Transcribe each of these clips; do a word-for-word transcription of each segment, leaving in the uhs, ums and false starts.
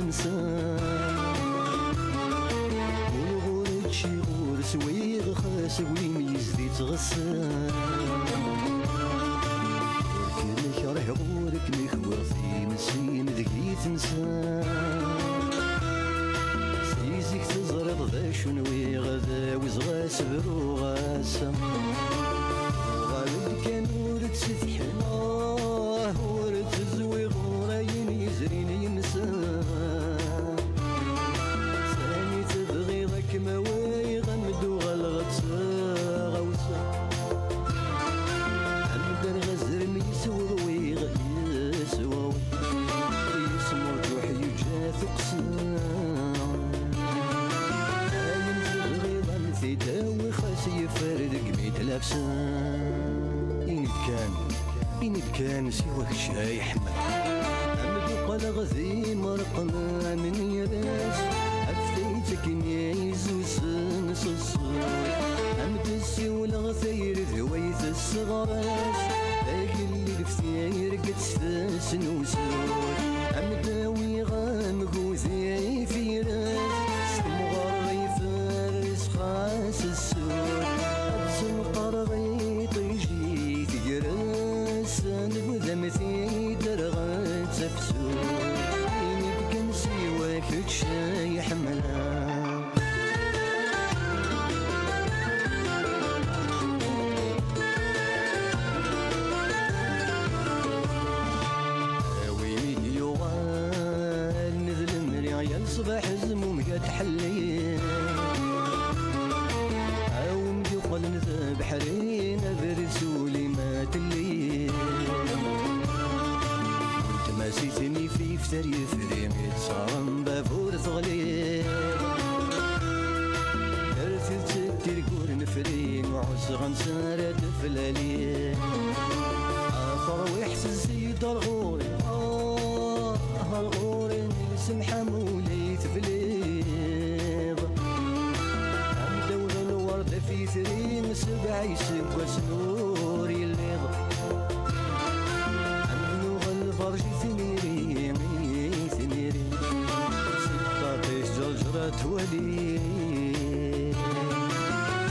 Ur ɣur ččiɣ ur swiɣ, xas win yezdi ttɣessen. Ur kem-kerhiɣ, ur kem-kwiɣ, tinessin deg-i tensa. Si zik teẓriḍ d acu nwiɣ, d awezɣi ad s-bruɣ ass-a. Uɣal-d kan ur tt-tḥenneɣ, ur tt-zwiɣ ɣur ayen yezrin yemsa. Sani tebɣiḍ ad kem-awiɣ, am d-uɣaleɣ d taɣawsa. Amdan ɣazrem yesweɣwiɣ, yesweɣwi. Yesmurǧuḥ yuǧa tuqqsa. Ayen tebɣiḍ am t-id-awi, xas yeffer deg mi d-lafsa. Ini-d kan, ini-d kan, siwa kečč ay Ḥmed. Am d-uqaleɣ d imerqen am nniras, ɣef tayet akken i zusen s ṣṣut. Am d-ssiwleɣ tayri d way tesseɣres, agellidt tirget s tesnusut. Am d-awiɣ amgudi i tiras, s temɣer iferres xas ssut. Ad senqreɣ iṭij i tegres, anbudam tiderɣa d tafsut. Ini-d kan siwa kečč ay ḥemmleɣ. A win i d-yuɣalen d lemri, yal ṣṣbeḥ zmumeg ad tḥelli. A win d-yuqlen d abeḥri, abrid s ul-im ad telli. Weltma si tnifift ar yefri, i tesɣerem bab ur teɣli. Ar tidet tirgul nefri, uɛusɣen s ara d-flali. A terwiḥt zzi-d ar ɣur-i, ah, ar ɣur-i, semḥ am ul-i tebliḍ. Am ddaw d lwerd af yitri, sebɛa iseggasen ur yelliḍ. Am nuɣ lberǧ i tniri, i tniri, s ṭṭaṭ-is ǧerǧer ad twali.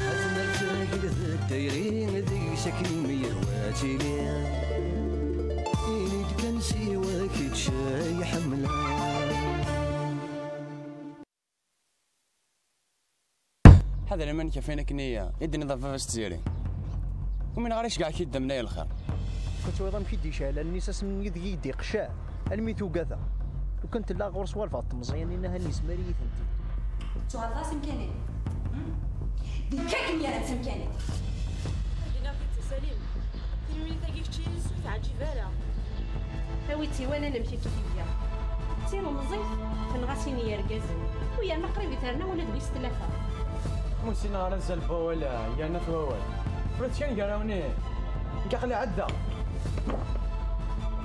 Azmer d tagelt d tayri, deg-s akken i m-yehwa ad tili. Ini-d kan siwa kečč ay ḥemmleɣ. Ḥader iman-ik ɣef wayen akken i, i d-tenniḍ ɣef baba-s d Tiziri. Umineɣ ara iceggeɛ-k-id d amnay n lxir. Ur tettwaliḍ amek i d-yecɛel allen-is asmi ideg i d-iqecceɛ, almi t-ugadeɣ. Lukan tella ɣur-s walbeɛḍ tmeẓyanin, ahan yezmer-iyi-tent-id. Tuɣaleḍ-as amkan-im? Hmm? D nekk akken yerran s amkan-im. Dinna d Salim. Tinmit-agi kečč yid-s ur teɛǧib ara. Awi-tt i walan amek akka i tga. D tilemẓit, tenɣa sin n yergazen. U yerna qrib i terna ula d wis tlata. Ur ssineɣ ara azal n wawal, yerna f wawal. Ula d kra n gar-awen-ihin. Nekk aql-i ɛeddaɣ.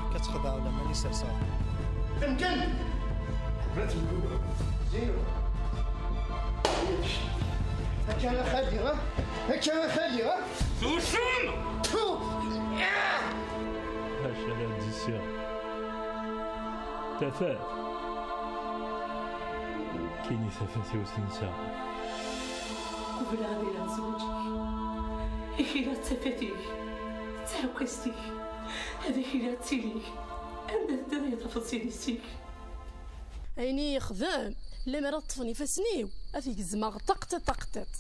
Akka texdeɛ ulaman i serseɣ. Temken! Zinu. Akka a xali, ha? Akka a xali, ha? Tusum! Tu! Acu ara d-issiɣ? Tafat. Kini tafat-iw tensa. Qbel ad iliɣ zewǧ-ik, ad k-iliɣ d tafat-ik, d taɛekkazt-ik, ad k-iliɣ d tili-k, anda teddiḍ ad tafeḍ s idis-ik. Ayen i yexdem, lemmer ad ṭṭfen ifassen-iw, ad t-gezmeɣ ṭaqtiṭ ṭaqtiṭ.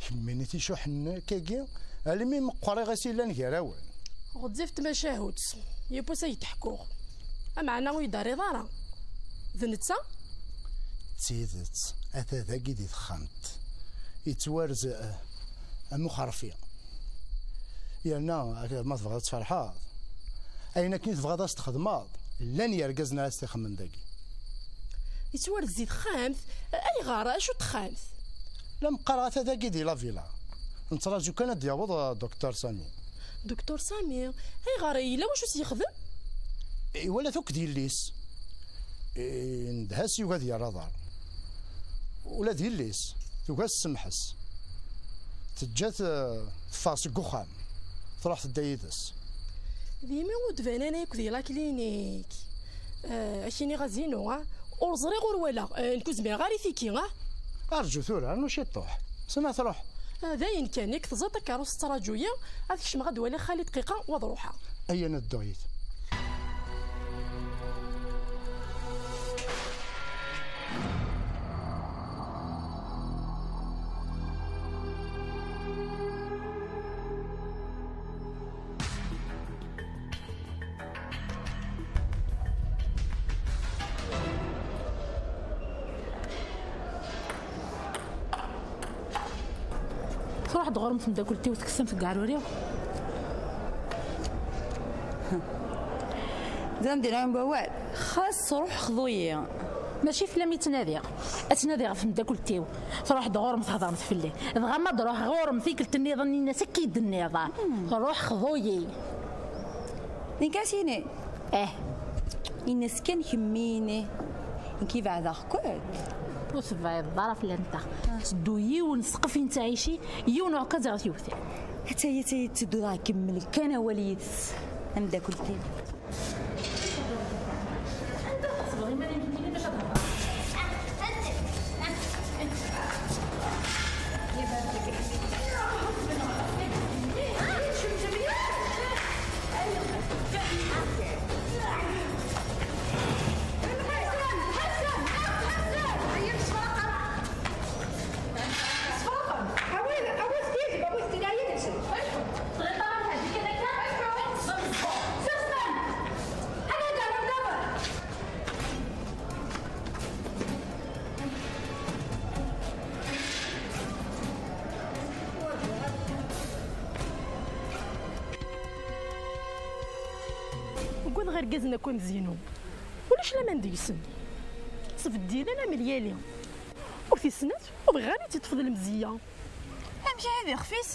Kemmini ticuḥen akkagi, almi meqqreɣ-as illan gar-awen. Ɣezzif tmacahut, yiwwas ad k-d-ḥkuɣ. Ameɛna ur yi-d-terriḍ ara. D netta? D tidet, ata dagi di texxamt. Yettwarez, eh, am uxerfi. Yerna, ak-, ma tebɣiḍ ad tferḥeḍ, ayen akken i tebɣiḍ ad s-txedmeḍ, llan yergazen ara s-t-ixemmen dagi. Yettwarez di texxamt? Ayɣer? Acu n texxamt? La m-qqareɣ ata dagi di la villa. Nettraǧu kan ad d-yaweḍ, eh, Docteur Sami. Docteur Sami? Ayɣer? Yella wacu s-yexdem? Iwala-t akk d yelli-s. Eh, nedha-s yugi ad yerr aḍar. Ula d yelli-s, tugi ad s-semḥes. Teǧǧa-t, eh, teffeɣ seg uxxam. Truḥ tedda yid-s. D imi ur d-banen ara yakk di la clinique. Eh, ad k-iniɣ a Zinu, ah, ur ẓriɣ ur walaɣ. Eh, nekk ur zmireɣ ara i tiki, ah. Arǧu tura, rnu ciṭuḥ. Sima truḥ. Ah, d ayen kan, yak teẓriḍ takeṛṛust tettraǧu-yi, ad kecmeɣ ad waliɣ xali dqiqa, u ad ruḥeɣ. Aya ad dduɣ yid-m. Truḥ-d ɣur-m temdakelt-iw, tekkes-am tegaɛruri. D am d-yenɛim wawal. Xas ruḥ xḍu-yi. Mačči fell-am i ttnadiɣ. Ad ttnadiɣ ɣef temdakelt-iw. Truḥ-d ɣur-m, thedremt fell-i. Dɣa ma d-ruḥeɣ ɣur-m tikkelt nniḍen, ini-as akka i d-tenniḍ. Ruḥ xḍu-yi. Nekk ad s-ini. Eh. Ini-as kan kemmini. Nekk i beɛdeɣ-ken. Ur tebɛideḍ ara fell-anteɣ. Seddu yiwen ssqef i nettɛici, yiwen uɛekkaz i ɣ-t-yewten. Attaya, attaya, tetteddu dɣa kemmel kan awal yid-s. Ameddakel-iw. Anda tɣeṣbeḍ iman-im nekkini bac ad thedreḍ? Ugadeɣ irgazen akk am Zinu. Ulac laman deg-sen. Ttbeddilen am lyali. Ur t-issnet, ur bɣiɣ ara ad tt-iṭṭef d lemzeyya. Amek ihi d ixef-is?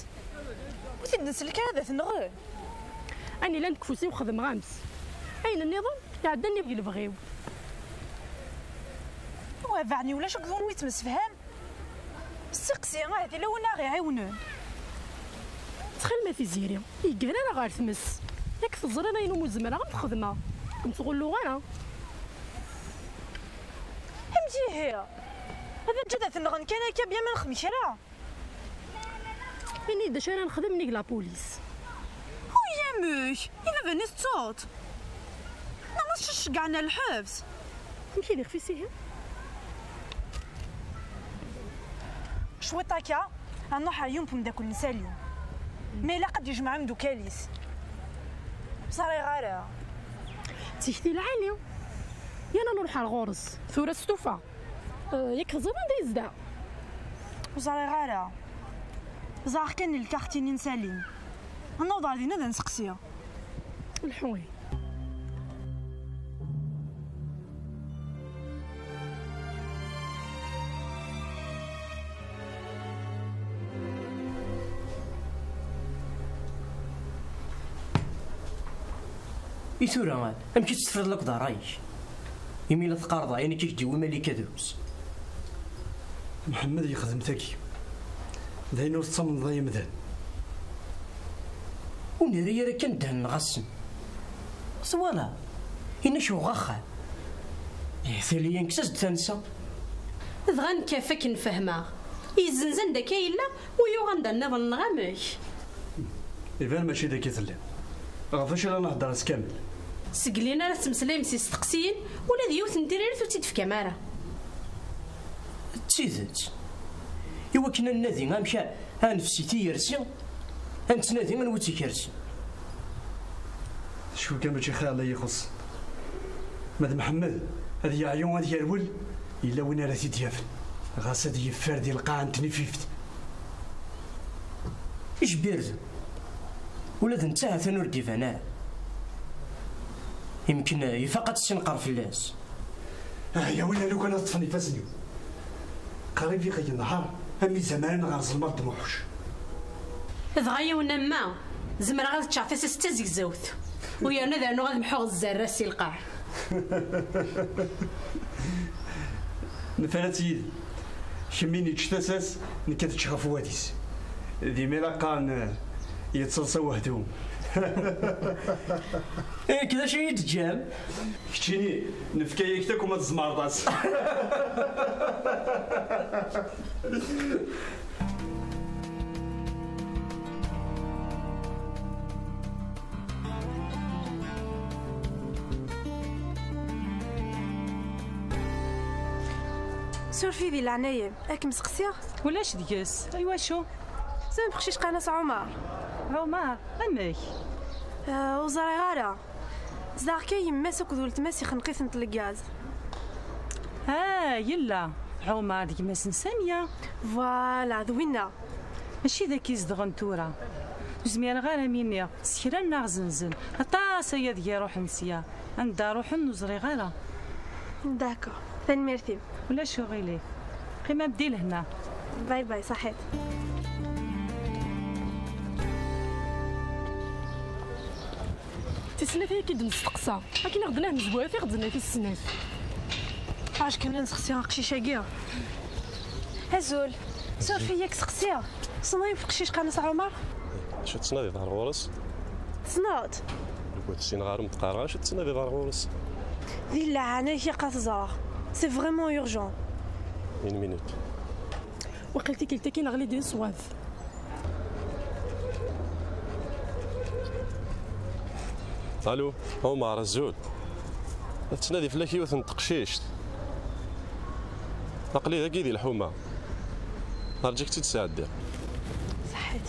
Ur t-id-nsell kra ad t-nɣen. Ayen yellan deg ufus-iw xedmeɣ-am-t. Ayen nniḍen iɛeddan nnig lebɣi-w. Wa beɛni ulac akked wumi ttemsefham? Steqsi, ahat yella win ara ɣ-iɛiwnen. Ttxil-m a Tiziri, yeggan ara ɣer tmes. Yak teẓriḍ ayen umi zemreɣ ad t-xedmeɣ. Ur kem-ttɣulluɣ ara. Amek ihi? Ad neǧǧ ad t-nɣen kan akka bya ma nexdem kra? Ini-d d acu ara nexdem nnig la police. Uy, amek? I baba-nni tettuḍ? Neɣ ma tceggɛen ar lḥebs? Amek i d ixef-is ihi? Cwiṭ akka, ad nruḥ ar yiwen n umeddakel n Salim. Ma ilaq ad d-yejmeɛ imeddukal-is. Ur ẓriɣ ara. D tikti lɛali. Yerna ad nruḥ ar ɣur-s. Tura stufaɣ. Eh, yak teẓriḍ anda yezdeɣ? Ur ẓriɣ ara. Ẓriɣ kan di lkarti-nni n Salim. Ad naweḍ ɣer din ad nseqsi. Lḥu ihi. I tura, amek i tt-tefriḍ akked ṛṛay-ik? Imi la teqqareḍ ayen i k-d-yewwi Malika drus. Mḥemmed yexdem tagi. D ayen ur tettamneḍ ay amdan. Ur nerri ara kan ddehn-nneɣ ass-n. Twalaḍ? Ini-k uɣeɣ axxam. Eh, tili kkes-as-d tansa. Dɣa nekk ɣef akken fehmeɣ, yezzenz anda akka yella, u yuɣ anda nniḍen neɣ amek? Iban mačči d akka i telliḍ. Ɣef wacu ara nehder ass kamel? Seg lin ara tettmeslayem s isteqsiyen, ula d yiwet n tiririt ur tt-id-tefkam ara. D tidet. I wakken ad nnadi amek a, ad nefsi tiyersi, ad nettnadi anwa i tt-ikersen. Cwi kan mačči xir la ixuṣṣ. Ma d Mḥemmed ad yeɛyu ad yerwel, yella win ara t-id-yafen. Ɣas ad yeffer di lqaɛa n tnifift. Ijbirden. Ula d netta ha-t-an ur d-iban ara. Imken, eh, ifaq ad tessinqer fell-as. Ah, ya win lukan ad ṭṭfen ifassen-iw. Qrib i ɣ-yenhar, am izamaren ɣer ẓelmaḍ d Muḥuc. Dɣa yiwen am ma, zemreɣ ad ččeɣ tasa-s d tazegzawt. U yerna ad rnuɣ ad mḥuɣ zzerra si lqaɛ. Nefra-tt yid-m. Kemmini čč tasa-s, nekk ad ččeɣ ɣef wad-is. D imir a qqaren, yettaḍsa wehdu, Nekk d acu i d-teǧǧam? Keččini, nefka-yak-t akk ma tzemreḍ-as. Suref-iyi di leɛnaya-m, ad kem-seqsiɣ? Ulac deg-s, i wacu? Ẓriɣ teqcict qqaren-as Ɛumar. Ɛumar? Amek? Ah, ur ẓriɣ ara. Zedɣeɣ kan yemma-s akked weltma-s ixneq-itent lgaz. Ah, yella. Ɛumar d gma-s n Samiya. Voilà, d winna. Mačči d akka i zedɣen tura. Ur zmireɣ ara mi nniɣ s kra nneɣ zenzen. Aṭas aya deg iruḥen sya. Anda ruḥen ur ẓriɣ ara. D'accord. Tanemmirt-im. Ulac uɣilif. Qqim-am di lehna. Bye bye, ṣaḥit. Tis snat ay k-id-nesteqsa. Akken i ɣ-d-nehmez bu-, i ɣ-d-tenna tis snat. Acu kan ad nseqsi aqcic-agi. Azul. Suref-iyi, ad k-seqsiɣ. Tessneḍ yiwet teqcict qqaren-as Ɛumar? Acu tettnadiḍ ɣer ɣur-s? Tessneḍ-tt? Nekk ur ssineɣ ara, ur m-d-qqareɣ acu tettnadiḍ ɣer ɣur-s. Di leɛnaya-k, ilaq ad t-ẓreɣ. C'est vraiment urgent. Une minute. Waqil tikkelt-agi neɣli-d di ṣṣwab. Alu, Ɛumar, azul. La tettnadi fell-ak yiwet n teqcict. Aql-i dagi di lḥuma. Rǧu-k-tt-id sɛeddi. Ṣaḥit.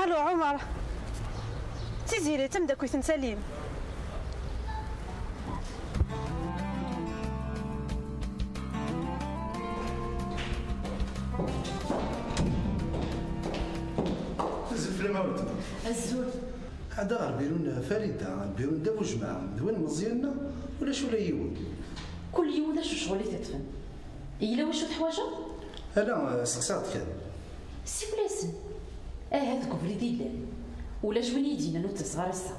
Alu, Ɛumar. D Tiziri, d tameddakelt n Salim. Azul fell-am a weltma. Azul. Ɛedda ɣer lbiru n Farida, lbiru n Dda Bujemɛa, d win n Meẓyan neɣ ulac ula yiwen? Kul yiwen d acu ccɣel i t-iṭṭfen. Yella wacu teḥwajeḍ? Ala, steqsaɣ-d kan. Siwel-asen. Ahat deg ubrid i llan. Ulac win i yi-d-yennan ur d-ttaseɣ ara ass-a.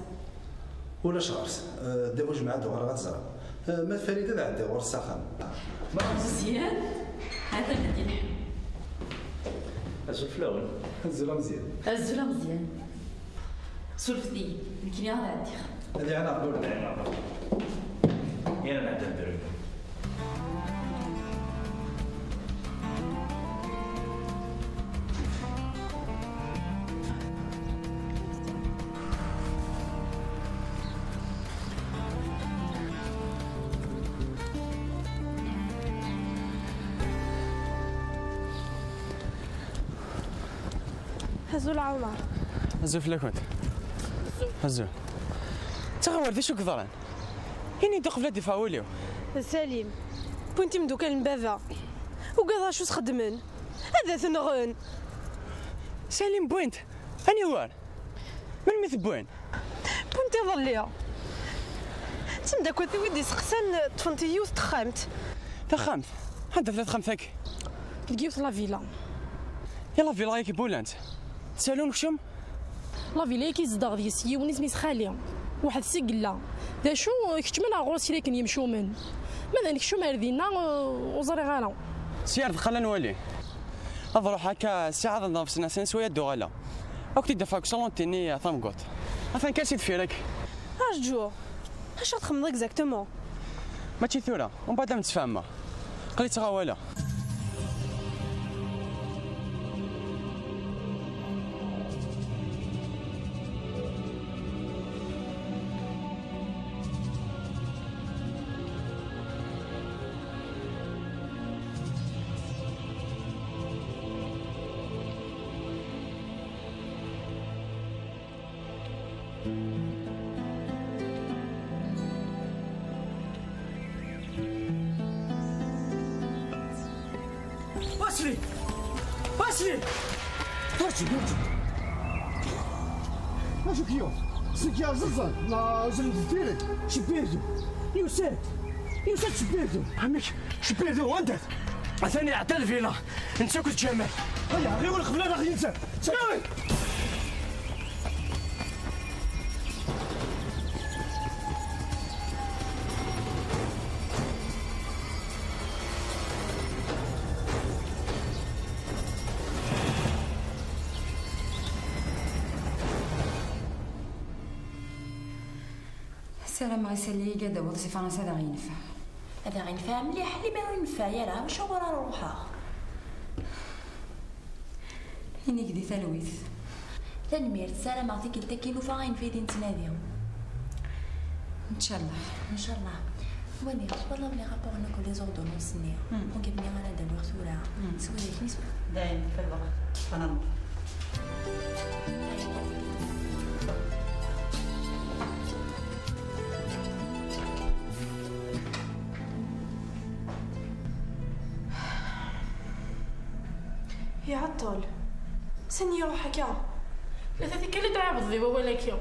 Ulac ɣer-s. Eh, Dda Bujemɛa ad uɣaleɣ ad t-ẓreɣ. Eh, ma d Farida ad ɛeddiɣ ɣur-s s axxam. Meẓyan? Atan ad d-yelḥu. Azul fell-awen. Azul a Meẓyan. Azul a Meẓyan. Surfet-iyi, nekkni ad ɛeddiɣ. Ad iɛanaq Dawed. Ad iɛanaq Dawed. Yal nɛedda nedder. Azul a Ɛumar. Azul fell-akent. Azul. Ttaɣ awal, d acu i yeḍran? Ini-d uqbel ad d-yeffeɣ wul-iw. Salim, wwin-t imeddukal n baba. Ugadeɣ acu s-xeddmen. Ad t-nɣen. Salim, wwin-t. Aniwer? Melmi i t-wwin? Wwin-t iḍelli. D tameddakelt-iw i d-iseqsan, ṭṭfent-iyi yiwet texxamt. Taxxamt? Anda tella texxamt-agi? Deg yiwet la villa. Ya la villa-agi n wula-tt? Salon keččem? La villa-agi zeddeɣ deg-s yiwen isem-is Xali. Weḥd-s i yella. D acu, keččmen ar ɣur-s kra akken yemcumen. Ma d nekcem ar dinna, ur ẓriɣ ara. Sya ar deqqal ad nwali. Ad ruḥeɣ akka ssiɛad ad nḍef sna sens waya ad d-uɣaleɣ. Ad k-t-id-afeɣ deg ṣalun-nni tamguṭ. Atan kan si deffir-ak. Rǧu. Acu txedmeḍ exactement? Mačči tura, umbeɛd ad m-d-sfehmeɣ. Aql-i ttɣawaleɣ. Asli! Asli! Asli! Acu k-yuɣ? Seg yerẓeẓẓen, neɣ zren deffir-k? Cebbidu! Yusa-d! Yusa-d Cebbidu! Amek? Cebbidu, anda-t? Atan iɛedda lvila, netta akked Ǧamal. Aya, ɣiwel qbel ad aɣ-yenser! Ttawil! Ssarameɣ isali-agi ad d-taweḍ si Fransa ad aɣ-yenfeɛ. Ad aɣ-yenfeɛ mliḥ, limer ur yenfeɛ ara, acuɣer ara ruḥeɣ? Inig di talwit. Tanemmirt, ssarameɣ tikkelt-agi nufa ayen fi d-nettnadi. Ncallah. Ncallah. Wani, twalaḍ les rapports-nni akked les ordonnances-nni? Ur gibni ara d-awiɣ tura. S widak-nni s- Dayen, fell-aɣ. Tfananeḍ. Iɛeṭṭel. Sani iruḥ akka? Tlata tikkal i d-ɛibeḍ di wawal-agi.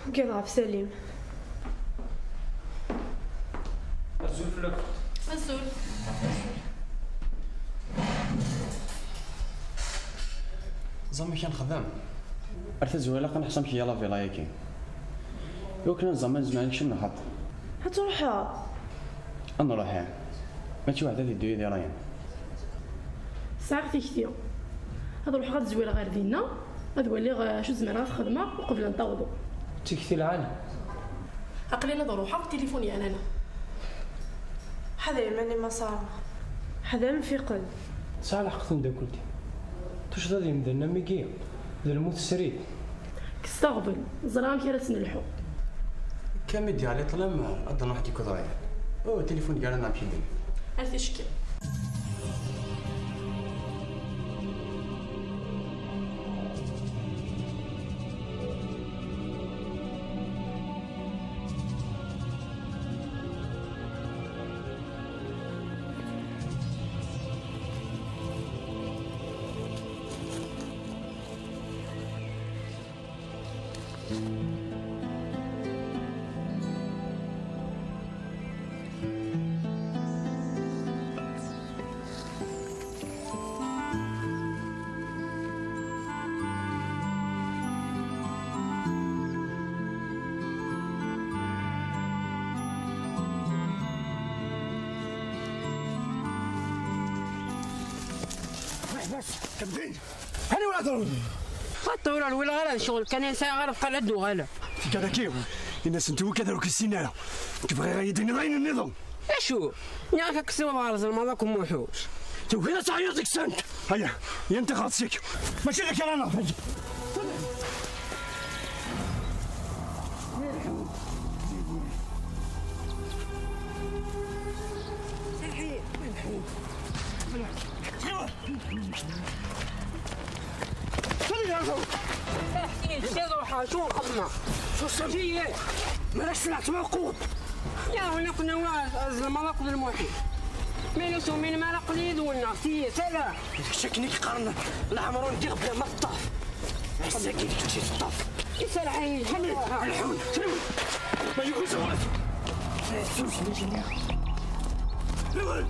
Ugadeɣ ɣef Salim. Azul fell-ak. Azul. Ẓer amek ad nexdem. Ar tazwara ad neḥṣu amek iga la villa-agi. Iwakken ad nẓer ma nezmer ad nekcem neɣ xaṭi. Ad truḥeḍ? Ad nruḥ, ih. Mačči weḥd-i ad yeddu yid-i Ryan. Sɛiɣ tikti. Ad ruḥeɣ ad zwireɣ ɣer dinna, ad waliɣ, eh, acu zemreɣ ad t-xedmeɣ uqbel ad n-tawḍeḍ. D tikti lɛali. Aql-i la d-ruḥeɣ, tilifun yeɛnan. Ḥader iman-im a Sara. Ḥader am fiqel. Tesɛa lḥeqq temdakelt-im. Tucḍa d yemdanen am wigi, d lmut srid. Kkes aɣbel, ẓriɣ amek ara s-nelḥu. Kami d-yeɣli ṭṭlam, ad d-nruḥ deg uḍrif. Oh, tilifun gar-aneɣ amek i d-nnan. Ar ticki. Ḥbes! Ḥbes! Aniwa ara truḥ? Xaṭi ur rwileɣ ara d ccɣel kan, ur sɛiɣ ara lqal ad d-uɣaleɣ. Tigad-agi, in-asent i wakk ad ur k-issin ara. Nekk bɣiɣ ad yi-d-tiniḍ ayen nniḍen. Acu? Nniɣ-ak ad k-ssiwḍeɣ ɣer Zelmaḍ akked Muḥuc. Tugiḍ ad teɛyiḍ deg-sent! Aya, yan tixeṛ seg. Mačči d akal-a neɣ d Aḥkit, si ṛuḥa, acu nxedmeɣ? Sus, amek-iyi? Marac tleɛtma uqut. Ya, win akk nawi Zelmaḍ akked Lmuḥi. Ma ur tumin, ma ara aql-iyi d wenneɣ, tiyet, ala. D kečč akken i yeqqaren leɛmer ur ndiɣ bla ma teṭṭaf. Ass-agi d kečč i teṭṭaf. Iserreḥ-iyi. Ḥamed, lḥun. Ma yugi zewret. Sus, d acu-nni? Lḥun.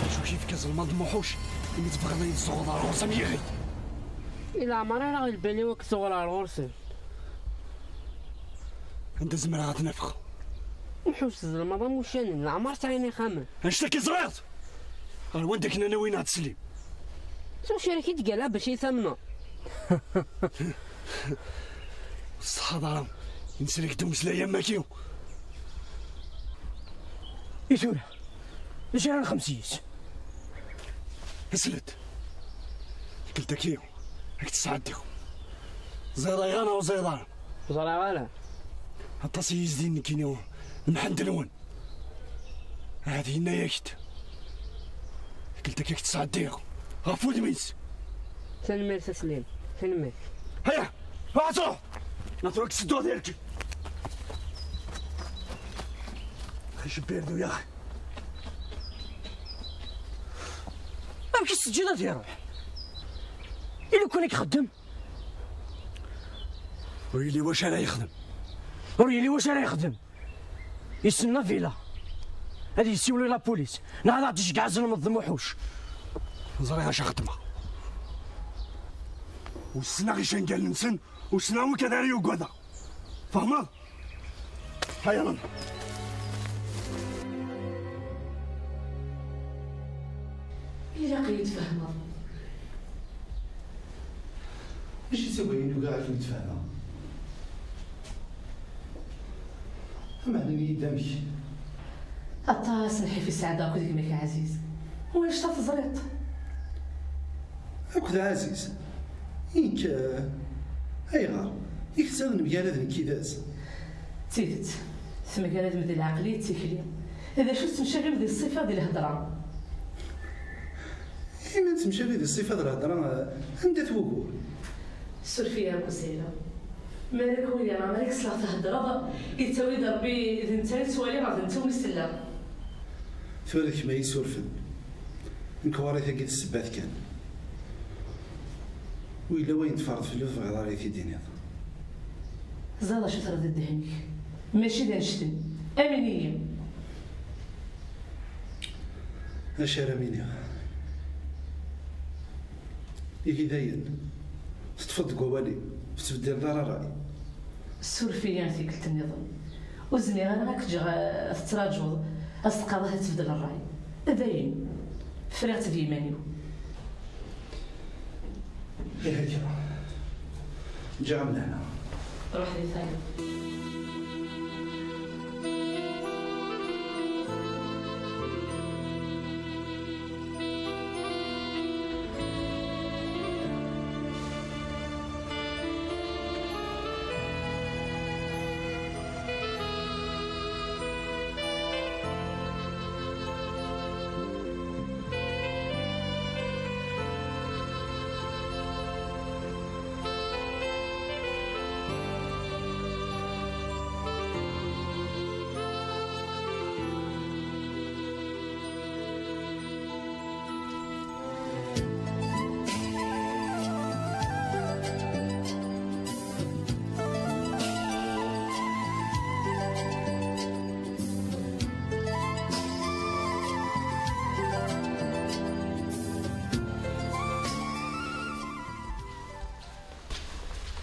Acu k-yefka Zelmaḍ Muḥuc imi tebɣiḍ ad yi-tezzuɣreḍ ar ɣur-s am yiɣid? I leɛmer ara ɣ-lbal-iw ad k-zuɣreɣ ar ɣur-sen. Anda zemreɣ ad t-nafeɣ? Muḥuc d Zelmaḍ am wuccanen, leɛmer sɛin ixxamen. Annect-agi ẓriɣ-t! Ɣer wanda k-nnan awi-n ad teslim? S ucerk i d-gala bac ay tamneḍ. Ur tsetḥaḍ ara, inselek-d umeslay am waki. I tura, d acu ara nxems yis? Slet, tikkelt-agi ad k-ttɛeddiɣ. Ẓriɣ ayɣer neɣ ur ẓriɣ ara? Ẓriɣ ara. Aṭas i yi-zdin nekkini d Mḥend-nwen. Ahat yenna-yak-d. Tikkelt-agi ad k-ttɛeddiɣ ɣef wudem-is. Tanemmirt a Slim, tanemmirt. Haya, ruḥ ad truḥ. La truḥ tsedduɣ di rkeb. Axi cebbirdu ya axi. Amek i s-teǧǧiḍ ad iruḥ? Ili kun i ixeddem. Ur yelli wacu ara yexdem. Ur yelli wacu ara yexdem. Yessen la villa. Ad yessiwel i la police, neɣ ad aɣ-d-iceggeɛ azelmeḍ d Muḥuc. Ẓriɣ acu xeddmeɣ. Ur ssneɣ icengal-nsen, ur ssneɣ wi kan ara ugadeɣ. Tfehmeḍ? Aya. Ilaq ad yi-tfehmeḍ. Mačči d taggara-inu i ɣef mi d-fehmeɣ. Ameɛna, ini-yi-d amek. Aṭas n lḥif i sɛeddaɣ akked gma-k Ɛziz. Wanect-a teẓriḍ-t. Akked Ɛziz? I nekk, eh, ayɣer? I kečč ad nemgarad nekk yid-s? D tidet, temgaradem di leɛqel i d tikli. D acu tettemcabim di ṣṣifa di lhedra? Imi nettemcabi di ṣṣifa d lhedra, anda-t wugur? Suref-iyi akk Zira. Mi ara k-waliɣ, mi ara k-sleɣ theddreḍ, yettawi-d Rebbi d netta i ttwaliɣ, d netta umi selleɣ. Tura d kemm ay isurfen. Nekk ɣur-i tagi d ssebbat kan. U yella wayen tferḍ fell-i ur tebɣiḍ ara i t-id-tiniḍ. Ẓer d acu terreḍ i ddehn-ik. Mačči d annect-en. Amin-iyi. Acu ara m-iniɣ? Ihi dayen, teṭṭfeḍ deg wawal-im, ur tettbeddileḍ ara ṛṛay. Suref-iyi a tikkelt nniḍen. Ur zmireɣ ara ad k-ǧǧeɣ, eh, tettraǧuḍ, ad s-teqqareḍ ad tbeddel ṛṛay. Dayen, friɣ-tt d yiman-iw. Ihi akka. Ǧǧiɣ-am lehna. Ruḥ di tayeḍ.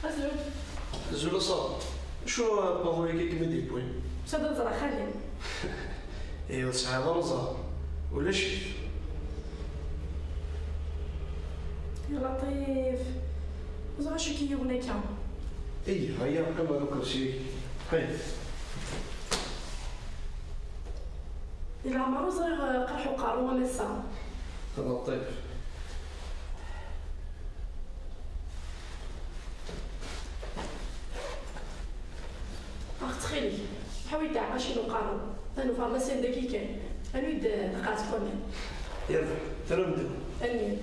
Azul. Azul a Sara. Acu appaḍu-agi i kem-id-yewwin? Ur ẓriɣ ara xali. Ihi ur tesɛiḍ ara ẓẓher. Ulac-it. Ya Laṭif. Ur ẓriɣ acu k-yewwin akka. Ih, aya, qqim ɣer ukersi-ik. Qqim. Di leɛmer ur ẓriɣ, eh, qerḥ uqerru am ass-a. A Laṭif. Ax, ttxil-k, ḥawi-d taɛeqqacin uqerru. Atan ufarmasi dagi kan. Anu-d, eh, taqaɛet n waman. Yerbeḥ, tura neddu. Amin.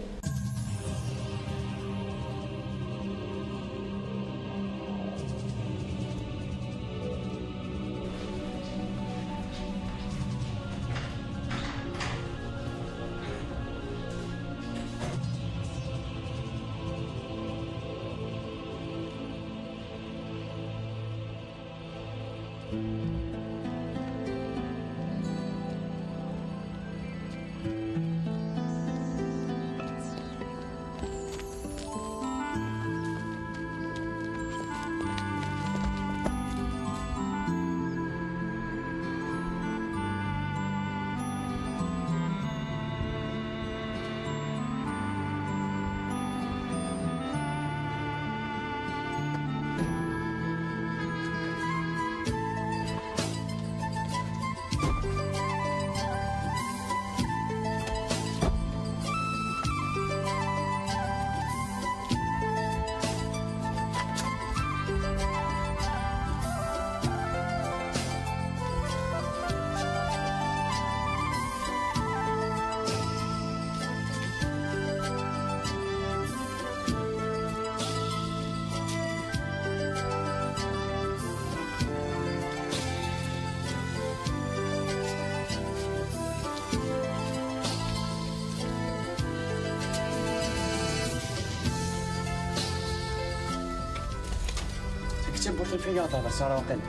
Tagi d tawwurt n fini ad tehder Sara waqila.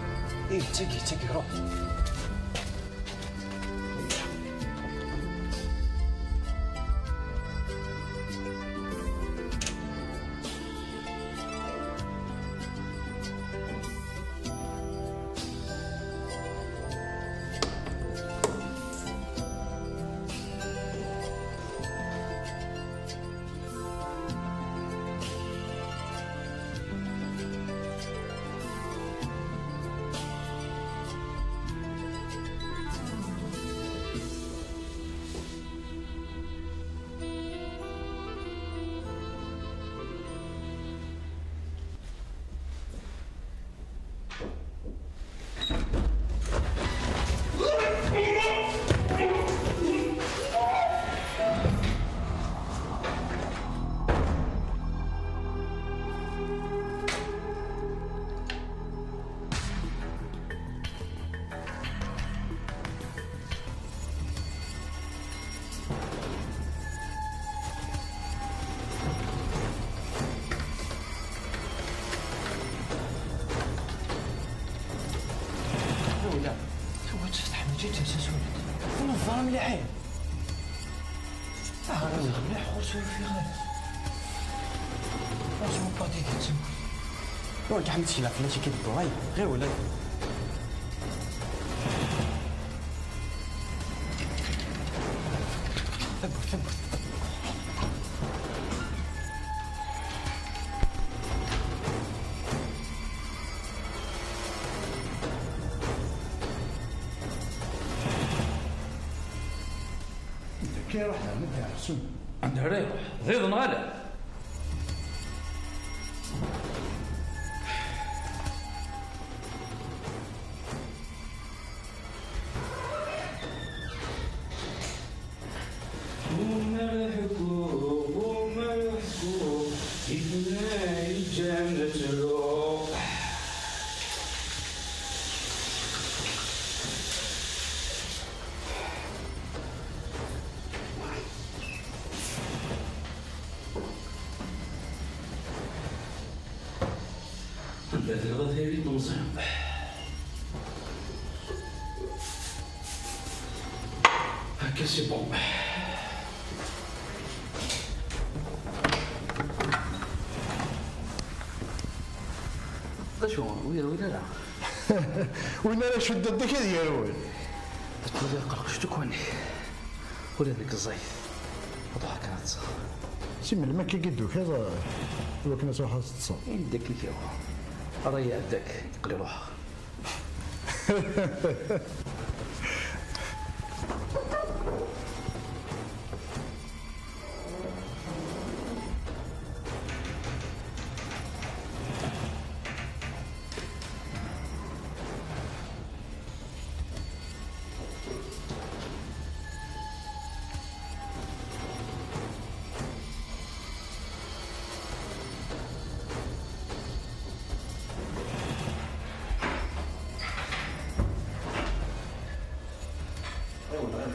Ih, d tagi, d tagi, ruḥ. Mliḥ, eh? Ah, ɣiwel mliḥ, ɣur-s ur fiɣ ara. Franchement, pas d'idée, tsemma. Ur ḥemmleɣ kra fell-as, akka deg-, ay, ɣiwel, ay. Tawwurt, tawwurt. Anda akka iruḥ daɣen ad iɛefsu? Anda ara iruḥ? D iḍ neɣ ala? Umi ara ḥkuɣ, umi ara ḥkuɣ, i tuna yeǧǧan ad tru. Anda tella tayri n temẓi? Akka, c'est bon. D acu, ur yerwil ara? Win ara cudden deg ad yerwel. Ad twali aqerqec deg wanek. Ula d nekk ẓẓayet. Ad ruḥeɣ kan ad ṭṭseɣ. Si melmi akka i d-tukiḍ, eh, i wakken ad truḥeḍ ad teṭṭseḍ? Ini-d akken i k-yehwa. Ara iɛedda akk, yeqqel iruḥ. Ɣiwel, ɣiwel.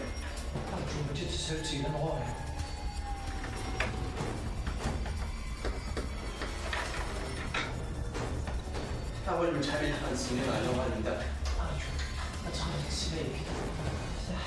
Rǧu, mačči d tasarut yellan ɣur-i. Awal n ttḥamil ḥqa nessini ɣer uɣal n daq. Rǧu, ad txedmeḍ tteslayek. Ftah.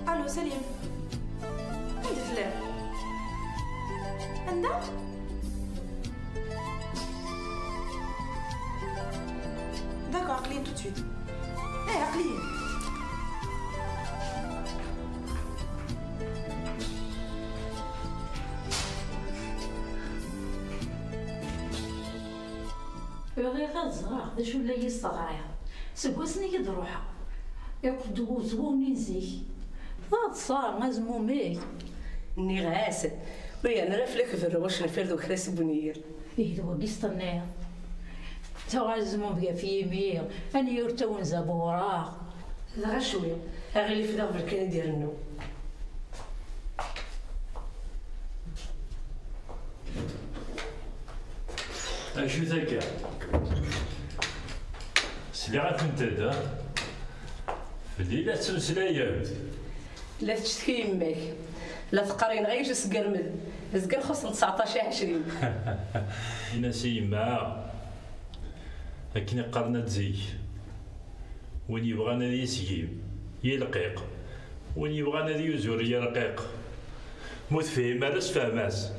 Allô, Salim. Anda tellam? Anda? D'accord, aql-i tout de suite. Eh, aql-i. Bɣiɣ ad ẓreɣ d acu la yi-tesseɣriḍ. Seg wasmi i d-ruḥeɣ, iqqel-d wezwu-nni n zik. Taḍsa, azmumeg. Nniɣ-as, ur yerni ara fell-ak berru acenfir d ukras n wenyir. Ihi d wagi s-tenniḍ. Tuɣal azmumeg ɣef yimi, anyir tawenza bɣureɣ. Dɣa cwi, aɣilif d aɣbel kan i d-irennu. Acu taka? Sliɣ-akent-id, ha? Fell-i la tettmeslayemt? La tettcetki yemma-k. La teqqar yenɣa-yi usgermed. Zgan xuṣṣen tseɛṭac i ɛecrin. Ini-as i yemma akken i qqaren ad zik. Win yebɣan ad yesgim, yelqiq. Win yebɣan ad yuzur, yerqiq. Ma ur tefhim ara, sefhem-as.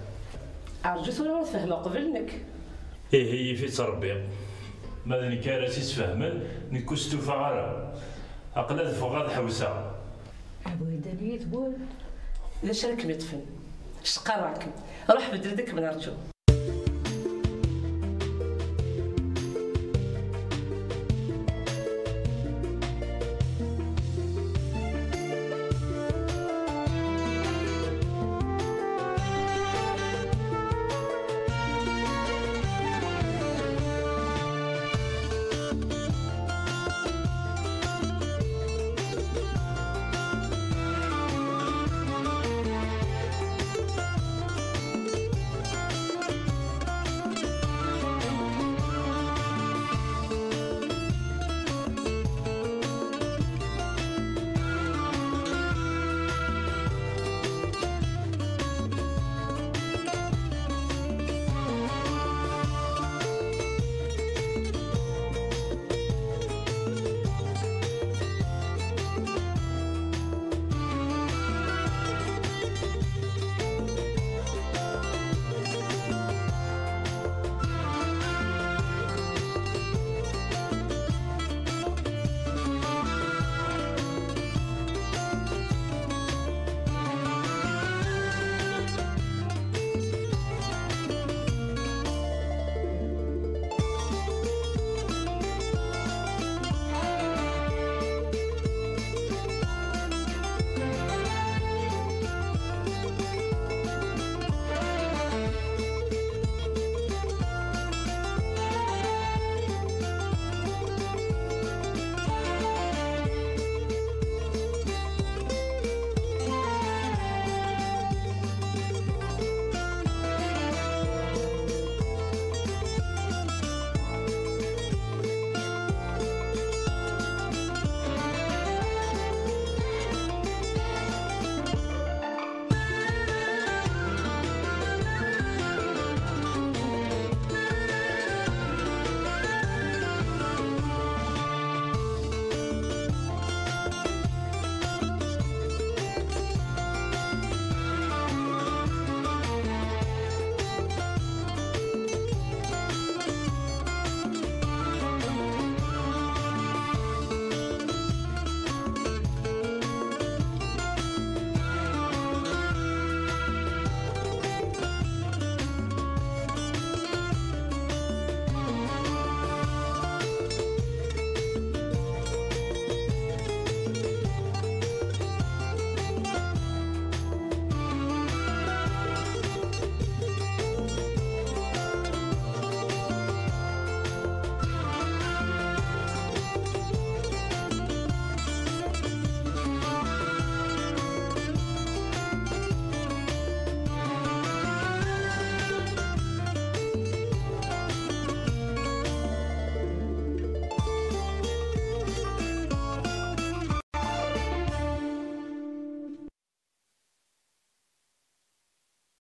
Rǧu tura ad fehmeɣ qbel nekk. Ihi yif-itt Rebbi. Ma d nekk ara s-isfehmen, nekk ur stufaɣ ara. Aql-i ad ffɣeɣ ad ḥewseɣ. A bu idan yid-wen. D acu ara kem-iṭṭfen? Cqarreɣ-kem. Ruḥ beddel-d ad kem-nerǧu.